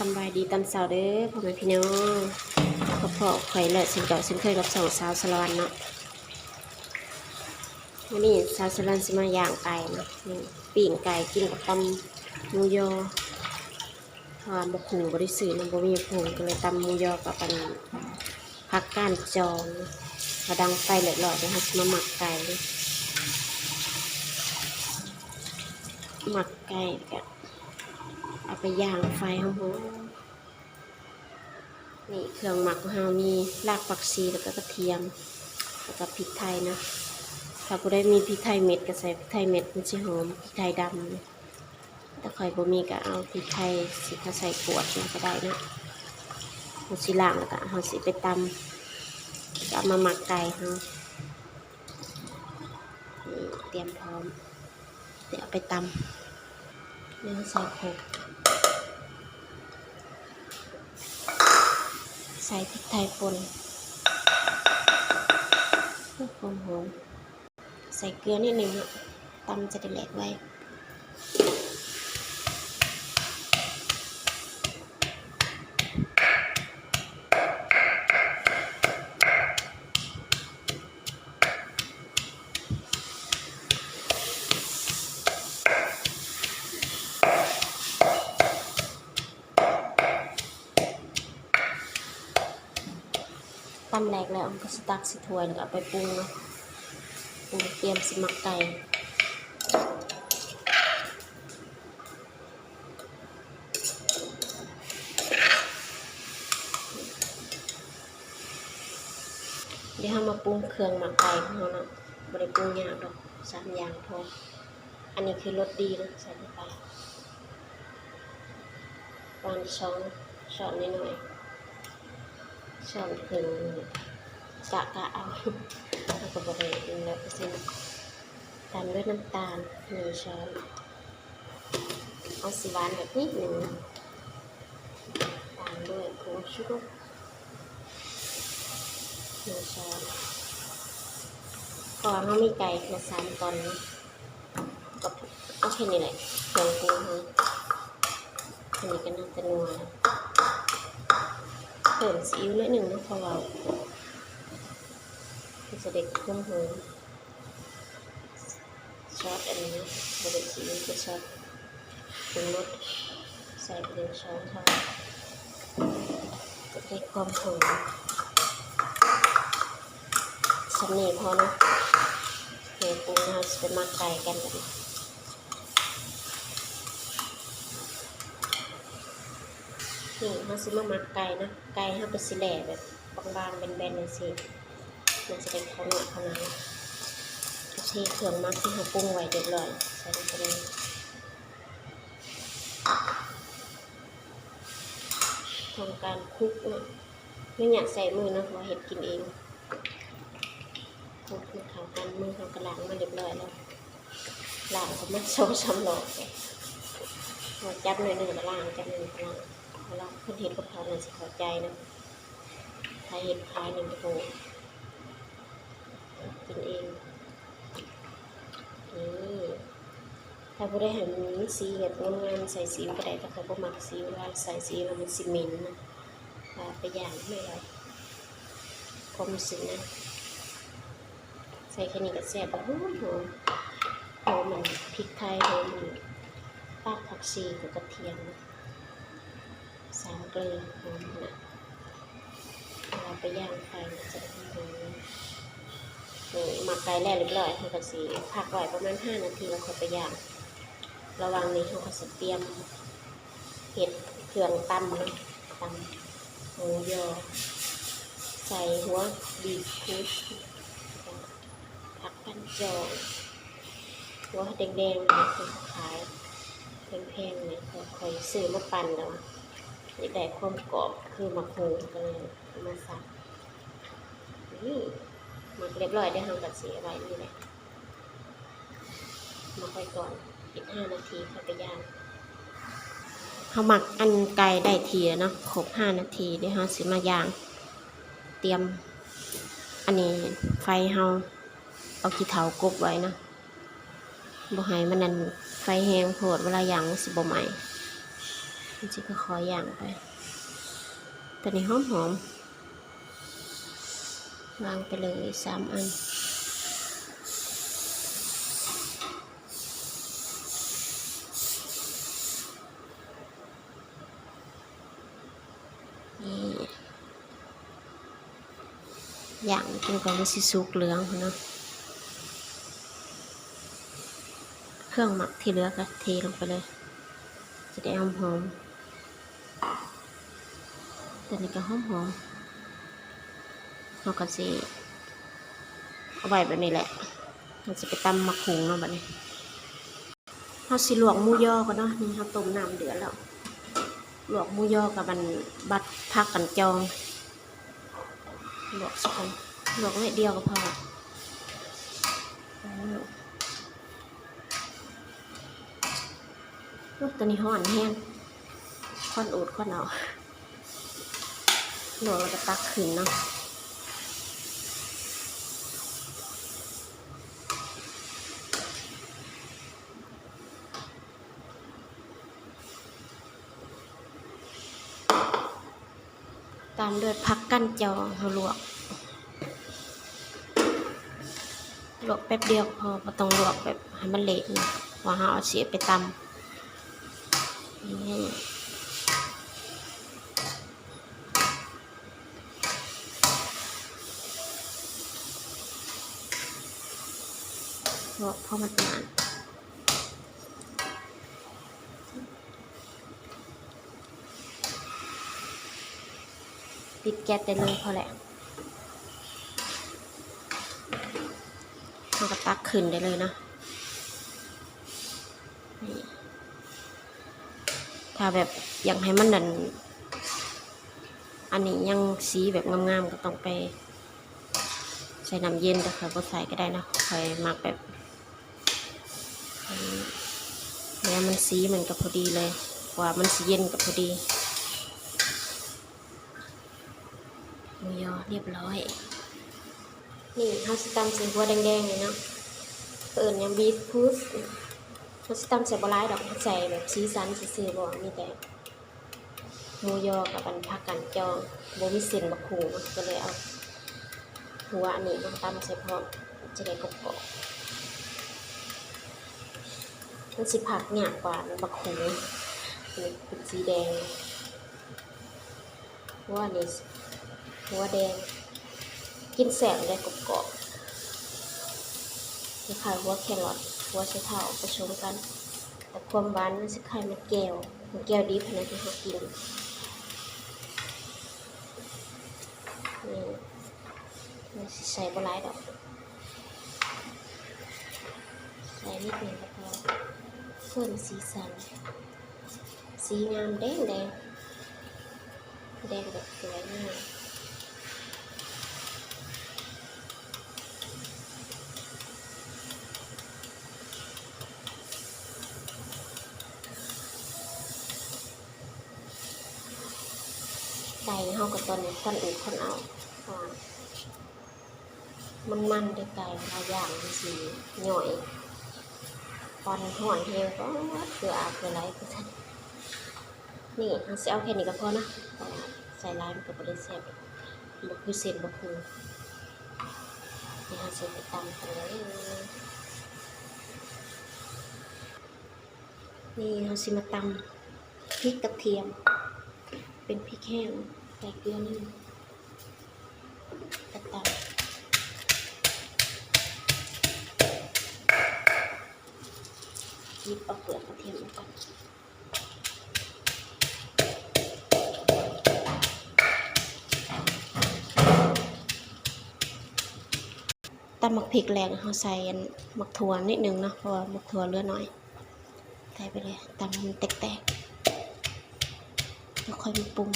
ສຳບາຍດີຕອນເຊົ້າເດີພໍ່ແມ່ພີ່ນ້ອງ ມາພົບພໍ້ຂ້ອຍແລ້ວເຊັ່ນເກົ່າເຊັ່ນເຄີຍກັບຊ່ອງສາວສາລະວັນເນາະ. ມື້ນີ້ສາວສາລະວັນຊິມາຍ່າງໄກ່ເນາະ ນີ້ ປີ້ງໄກ່ກິນກັບຕຳໝູຍໍ ເພາະວ່າໝາກຫຸ່ງບໍ່ໄດ້ຊື້ເນາະ ບໍ່ມີໝາກຫຸ່ງ ກໍເລີຍຕຳໝູຍໍກັບອັນ ຜັກກ້ານຈອງ. ເຮົາດັງໄຟລຽບລ້ອຍ ດຽວເຮົາຊິມາໝັກໄກ່ເນາະ ໝັກໄກ່ກະເອົາໄປຍ່າງໄຟຫອມໆ. ນີ້ເຄື່ອງໝັກຂອງເຮົາມີຮາກຜັກຊີ ແລ້ວກະກະທຽມ ແລ້ວກະພິກໄທເນາະ. ຖ້າຜູ້ໃດມີພິກໄທເມັດກະໃສ່ພິກໄທເມັດ ມັນຊິຫອມ ພິກໄທດຳ. ແຕ່ຂ້ອຍບໍ່ມີກະເອົາພິກໄທທີ່ເຂົາໃສ່ຂວດມາກະໄດ້ເນາະ. ເຮົາຊິລ້າງແລ້ວກະເຮົາຊິໄປຕຳ ກະເອົາມາໝັກໄກ່ເຮົາ. ນີ້ຕຽມພ້ອມ ດຽວເອົາໄປຕຳ ແລ້ວໃສ່ຄົກ ໃສ່ພິກໄທປົ່ນ ເພື່ອຄວາມຫອມ. ໃສ່ເກືອນິດໜຶ່ງເນາະ ຕຳຈະໄດ້ແຫຼກໄວ. ຕຳແຫຼກແລ້ວ ເຮົາກະຊິຕັກໃສ່ຖ້ວຍ ແລ້ວກະເອົາໄປປຸງເນາະ ປຸງຕຽມຊິໝັກໄກ່. ດຽວເຮົາມາປຸງເຄື່ອງໝັກໄກ່ຂອງເຮົາເນາະ ບໍ່ໄດ້ປຸງຍາກດອກ ສາມຢ່າງພໍ. ອັນນີ້ຄືລົດດີເນາະ ໃສ່ລົງໄປ ປະມານສອງຊ້ອນນ້ອຍໆ ຊ້ອນເຄິ່ງ ກະກະເອົາ ເຮົາກະບໍ່ໄດ້ອັນນັ້ນເປີເຊັນ. ຕາມດ້ວຍນ້ຳຕານໜຶ່ງຊ້ອນ ເອົາຊິຫວານແບບນິດໜຶ່ງ ຕາມດ້ວຍຜົງຊູລົດໜຶ່ງຊ້ອນ ເພາະວ່າເຮົາມີໄກ່ແຄ່ສາມຕອນເນາະ. ກະເອົາແຄ່ນີ້ແຫຼະ ເຄື່ອງປຸງເຮົາ ແຄ່ນີ້ກະໜ້າຈະນົວ. ເພີ່ມຊີອິ້ວໜ້ອຍໜຶ່ງເນາະ ເພາະວ່າມັນຈະໄດ້ຄວາມຫອມ. ຊອດອັນນີ້ນະ ບໍ່ໄດ້ຊີອິ້ວ ເປັນຊອດ ປຸງລົດ ໃສ່ໄປໜຶ່ງຊ້ອນເທົ່ານັ້ນ ຈະໄດ້ຄວາມຫອມ. ສ່ຳນີ້ພໍເນາະ ເຮົາປຸງ ເຮົາຊິໄປໝັກໄກ່ກັນບາດນີ້. ນີ້ເຮົາຊິມາໝັກໄກ່ເນາະ ໄກ່ເຮົາກະຊິແຫຼະແບບບາງໆ ແບນໆ ຈັ່ງຊີ້ ມັນຊິໄດ້ເຂົ້າໜ້ອຍເຂົ້າໜາ. ເທເຄື່ອງໝັກທີ່ເຮົາປຸງໄວ້ລຽບລ້ອຍໃສ່ລົງໄປເລີຍ. ຂອງການຄຸກເນາະ ໄດ້ຫຍັດໃສ່ມືເນາະ ເພາະວ່າເຮັດກິນເອງ ຄົກໃຫ້ເຂົ້າກັນ. ມືເຮົາກະລ້າງມາລຽບລ້ອຍແລ້ວ ລ້າງປະມານສອງສາມລອບ ເຮົາຈັບໜ້ອຍໜຶ່ງກະລ້າງ ຈັບໜ້ອຍໜຶ່ງກະລ້າງ ເພາະວ່າຄົນເຮັດກັບເຂົາໜ້າຊິເຂົ້າໃຈນຳ. ຖ້າເຮັດຂາຍນີ້ ໂອ້ໂຫ ກິນເອງ. ນີ້ ຖ້າຜູ້ໃດໃຫ້ມັນສີແບບງາມໆ ໃສ່ຊີອິ້ວກະໄດ້ ແຕ່ຂ້ອຍບໍ່ມັກຊີອິ້ວ ວ່າໃສ່ຊີອິ້ວແລ້ວມັນຊິເໝັນນະ ວ່າໄປຢ່າງໃຫ້ໄດ້ ຄວາມຮູ້ສຶກນະ. ໃສ່ແຄ່ນີ້ກະແຊບ ຫອມໆ ຫອມອັນພິກໄທ ຫອມອັນຮາກຜັກຊີ ກະກະທຽມ ສາມເກືອ ຫອມຫັ້ນນະ. ເວລາໄປຢ່າງໄຟມັນຈະໄດ້ຫອມ. ນີ້ໝັກໄກ່ແລ້ວລຽບລ້ອຍ ເຮົາກະຊິພັກໄວ້ປະມານຫ້ານາທີ ແລ້ວຄ່ອຍໄປຢ່າງ. ລະຫວ່າງນີ້ເຮົາກະຊິຕຽມເຮັດເຄື່ອງຕຳເນາະ ຕຳໝູຍໍ ໃສ່ຫົວບີດຮູດ ຜັກກ້ານຈອງ ຫົວແດງໆ ນີ້ເຂົາຂາຍແພງໆ ນີ້ ຂ້ອຍຊື້ມາປັ່ນແລ້ວ ຢາກໄດ້ຄວາມກອບຄືໝາກຫຸ່ງ ກະເລີຍເອົາມາໃສ່. ນີ້ໝັກລຽບລ້ອຍ ດຽວເຮົາກະຊິເອົາໄວ້ນີ້ແຫຼະ ໝັກໄວ້ກ່ອນ ອີກຫ້ານາທີຄ່ອຍໄປຢ່າງ. ເຮົາໝັກອັນໄກ່ໄດ້ທີ່ແລ້ວເນາະ ຄົບຫ້ານາທີ ດຽວເຮົາຊິມາຢ່າງ. ຕຽມອັນນີ້ໄຟເຮົາ ເອົາຂີ້ເຖົາກົບໄວ້ເນາະ ບໍ່ໃຫ້ມັນອັນ ໄຟແຮງໂພດ ເວລາຢ່າງມັນຊິບໍ່ໄໝ້. ມັນຊິຄ່ອຍໆ ຍ່າງໄປ. ຕົວນີ້ຫອມໆ ວາງໄປເລີຍສາມອັນ. ນີ້ ຢ່າງຈົນກວ່າມັນຊິສຸກເຫຼືອງພຸ້ນເນາະ. ເຄື່ອງໝັກທີ່ເຫຼືອກໍເທລົງໄປເລີຍ ຈະໄດ້ຫອມໆ. ຕົວນີ້ກໍຫອມໆ ເຮົາກໍຊິເອົາໄວ້ແບບນີ້ແຫຼະ. ເຮົາຊິໄປຕຳໝາກຫຸ່ງເນາະບັດນີ້. ເຮົາຊິລວກໝູຢໍກ່ອນເນາະ. ນີ້ເຮົາຕົ້ມນ້ຳເດືອດແລ້ວ ລວກໝູຢໍກັບອັນບັດຜັກກັນຈອງ. ລວກສະກ່ອນ ລວກໜ້ອຍດຽວກໍພໍ. ໂອ້ ຕົວນີ້ຮ້ອນແຮງ ຄວັນອູດຄວັນເອົາ. ລວກແລ້ວກໍຕັກຂຶ້ນເນາະ. ຕາມດ້ວຍຜັກກັ່ນຈອງ ເຮົາລວກ ລວກແປັບດຽວກໍພໍ ບໍ່ຕ້ອງລວກແບບໃຫ້ມັນເລະນະ ເພາະວ່າເຮົາເອົາຊິໄປຕຳ. ນີ້ ເພາະ ເພາະມັນ ປິດແກັສໄດ້ເລີຍ ພໍແລ້ວ. ເຮົາກໍຕັກຂຶ້ນໄດ້ເລີຍເນາະ. ນີ້ ຖ້າແບບຢາກໃຫ້ມັນນັ້ນ ອັນນີ້ຍັງສີແບບງາມໆ ກໍຕ້ອງໄປໃສ່ນ້ຳເຢັນ ແຕ່ຂ້ອຍບໍ່ໃສ່ກໍໄດ້ເນາະ. ຂ້ອຍມັກແບບ ແລ້ວມັນ ສີມັນກໍພໍດີເລີຍ ກວ່າມັນຊິເຢັນກໍພໍດີ. ໝູຢໍລຽບຮ້ອຍ. ນີ້ເຮົາຊິຕຳໃສ່ຫົວແດງໆ ນີ້ເນາະ ເອີ້ນຫຍັງ ບີດພຸດ. ເຮົາຊິຕຳໃສ່ບໍ່ຫຼາຍດອກ ໃສ່ແບບສີສັນຊື່ໆ ບໍ່ ມີແຕ່ ໝູຢໍກັບອັນຜັກກັ່ນຈອງ ບໍ່ມີເສັ້ນບັກຫຸ່ງ ກໍເລີຍເອົາຫົວອັນນີ້ມາຕຳໃສ່ພ້ອມ ຈະໄດ້ກອບໆ. ມັນຊິຜັກຍາກກວ່າບັກຫຸ່ງ ນີ້ເປັນສີແດງ. ຫົວນີ້ ຫົວແດງ ກິນແຊບເດ້ ກອບໆ ຄ້າຍໆ ຫົວແຄຣອດ ຫົວໄຊເທົ້າ ປະສົມກັນ ແຕ່ຄວາມຫວານມັນຊິຄ້າຍມັນແກ້ວ ມັນແກ້ວດິບຫັ້ນນະ ທີ່ເຮົາກິນ. ນີ້ ມັນຊິໃສ່ບໍ່ຫຼາຍດອກ ໃສ່ນິດໜຶ່ງກໍພໍ ເພີ່ມສີສັນ. ສີງາມແດງໆ ແດງແບບສວຍງາມ. ໄກ່ເຮົາກໍຕອນນີ້ຄວັນອູດຄວັນເອົາ ເພາະວ່າ ມັນມັນເດ້ ໄກ່ເວລາຍ່າງມັນຊິຫຍ້ອຍ ຄວັນຮ້ອນແຮງ ປາດ ເຫື່ອອາບເຫື່ອໄຫຼວ່າຊັ້ນ. ນີ້ເຮົາຊິເອົາແຄ່ນີ້ກໍພໍເນາະ ເພາະວ່າໃສ່ຫຼາຍມັນກໍບໍ່ໄດ້ແຊບ ບໍ່ຄືເສັ້ນບັກຫຸ່ງ. ນີ້ເຮົາຊິໄປຕຳກັນເລີຍ. ນີ້ເຮົາຊິມາຕຳພິກກະທຽມ ເປັນພິກແຫ້ງ ໃສ່ເກືອໜ້ອຍ ກະຕຳ ຫຍິບເອົາເປືອກກະທຽມອອກກ່ອນ. ຕຳໝາກພິກແລ້ວ ເຮົາໃສ່ອັນໝາກຖົ່ວນິດໜຶ່ງເນາະ ເພາະວ່າໝາກຖົ່ວເຫຼືອໜ້ອຍ ໃສ່ໄປເລີຍ ຕຳໃຫ້ມັນແຕກໆ ແລ້ວຄ່ອຍມາປຸງ.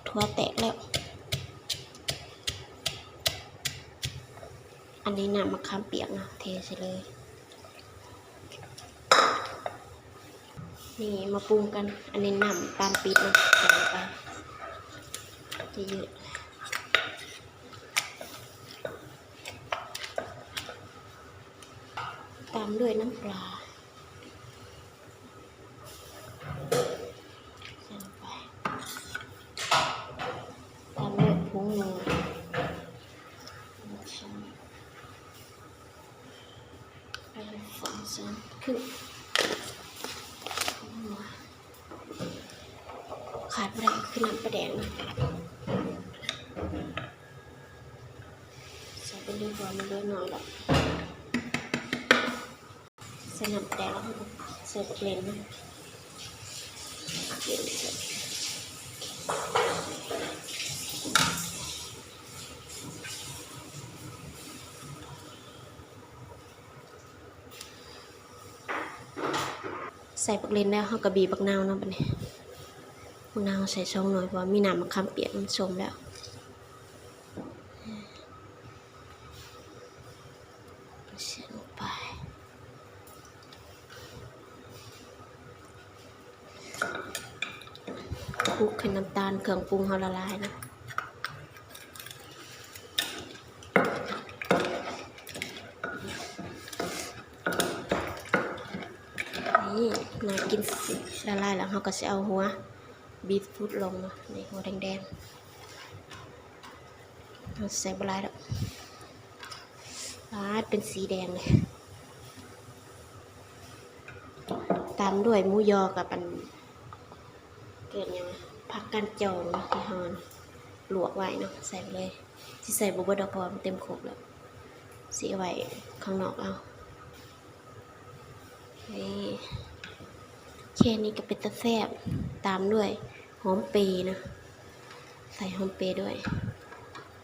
ຖົ່ວແຕກແລ້ວ ອັນນີ້ນ້ຳມະຂາມປຽກນະ ເທໃສ່ເລີຍ. ນີ້ມາປຸງກັນ ອັນນີ້ນ້ຳຕານປີບເນາະ ໃສ່ລົງໄປເຍີະໆ. ຕາມດ້ວຍນ້ຳປາ ໃສ່ລົງໄປ ຕາມດ້ວຍຜົງນົວ ສອງຊ້ອນເຄິ່ງ ຂາດບໍ່ໄດ້ຄືນ້ຳປາແດກນະ ໃສ່ໄປເລີຍ ເພາະວ່າມັນເຫຼືອໜ້ອຍແລ້ວ ໃສ່ນ້ຳປາແດກແລ້ວ ເຮົາກໍໃສ່ບັກເລັ່ນນະ ໃສ່ບັກເລັ່ນແລ້ວ ເຮົາກໍບີບບັກນາວເນາະ ບັດນີ້ ບັກນາວໃສ່ສອງໜ່ວຍ ເພາະວ່າມີນ້ຳມະຂາມປຽກ ມັນສົ້ມແລ້ວ ໃສ່ລົງໄປ ຄົກໃຫ້ນ້ຳຕານເຄື່ອງປຸງເຮົາລະລາຍນະ ນີ້ ໜ້າກິນລະລາຍແລ້ວ ເຮົາກໍຊິເອົາຫົວບີດຟຸດລົງເນາະ ນີ້ ຫົວແດງໆ ເຮົາໃສ່ບໍ່ຫຼາຍດອກ ປາດ ເປັນສີແດງເລີຍ ຕາມດ້ວຍໝູຢໍກັບອັນ ເອີ້ນຫຍັງ ຜັກກາດຈອງທີ່ເຮົາລວກໄວ້ເນາະ ໃສ່ໄປເລີຍ ຊິໃສ່ບໍ່ເບິດດອກ ເພາະວ່າມັນເຕັມຄົກແລ້ວ ຊິເອົາໄວ້ຂ້າງນອກເອົາ ນີ້ ແຄ່ນີ້ກໍເປັນຕາແຊບ ຕາມດ້ວຍຫອມເປເນາະ ໃສ່ຫອມເປດ້ວຍ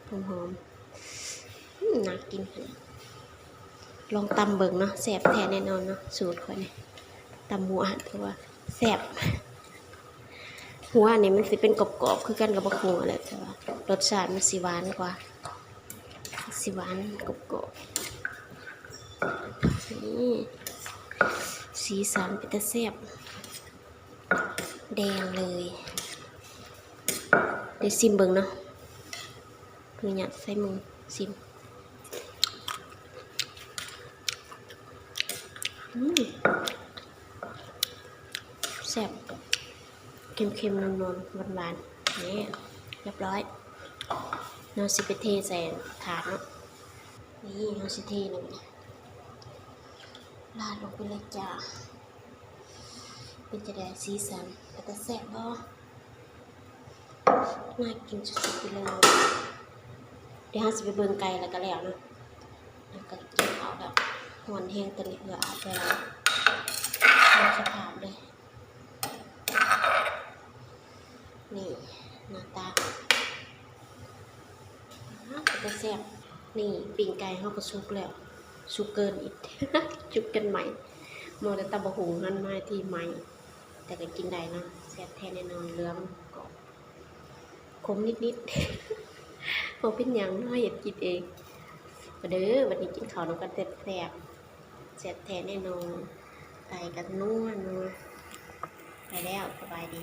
ຫອມໆ ອືມ ໜ້າກິນຂະໜາດ ລອງຕຳເບິ່ງເນາະ ແຊບແທ້ແນ່ນອນເນາະ ສູດຂ້ອຍນີ້ ຕຳຫົວ ຖືວ່າແຊບ ຫົວນີ້ມັນຊິເປັນກອບໆ ຄືກັນກັບບັກຫຸ່ງຫັ້ນແຫຼະ ແຕ່ວ່າລົດຊາດມັນຊິຫວານກວ່າ ຊິຫວານກອບໆ ນີ້ ສີສັນເປັນຕາແຊບ ແດງເລີຍ ໄດ້ຊິມເບິ່ງເນາະ ຄືຫຍັງໃສ່ມືຊິມ ອືມ ແຊບ ເຄັມໆ ນວນໆ ຫວານໆ ນີ້ ຮຽບຮ້ອຍ ເຮົາຊິໄປເທໃສ່ຖາດເນາະ ນີ້ ເຮົາຊິເທແລ້ວບັດນີ້ ລາດລົງໄປເລີຍຈ້າ ເປັນຈັ່ງໃດ ສີສັນ ເປັນຕາແຊບບໍ່? ໜ້າກິນສຸດໆ ໄປເລີຍ ດຽວເຮົາຊິໄປເບິ່ງໄກ່ແລ້ວກໍແລ້ວເນາະ ແລ້ວກໍກິນເຂົ້າແລ້ວ ຮ້ອນແຮງ ຕອນນີ້ເຫື່ອອາກແຕ່ລະ ເບິ່ງສະພາບເລີຍ ນີ້ໜ້າຕາ ອາ ເປັນຕາແຊບ ນີ້ປີ້ງໄກ່ເຮົາກໍສຸກແລ້ວ ສຸກເກີນອີກ ສຸກຈົນໄໝ້ ໝໍ້ແຕ່ຕຳບັກຫຸ່ງຫັ້ນມາທີ່ໄໝ້ ແຕ່ກໍກິນໄດ້ເນາະ ແຊບແທ້ແນ່ນອນ ເຫຼືອມັນກອບ ຂົມນິດໆ ບໍ່ເປັນຫຍັງ ເຮົາເຮັດກິນເອງ ມາເດີ ບັດນີ້ກິນເຂົ້ານຳກັນແຊບໆ ແຊບແທ້ແນ່ນອນ ໄກ່ກໍນົວໆ ໄປແລ້ວ ສະບາຍດີ.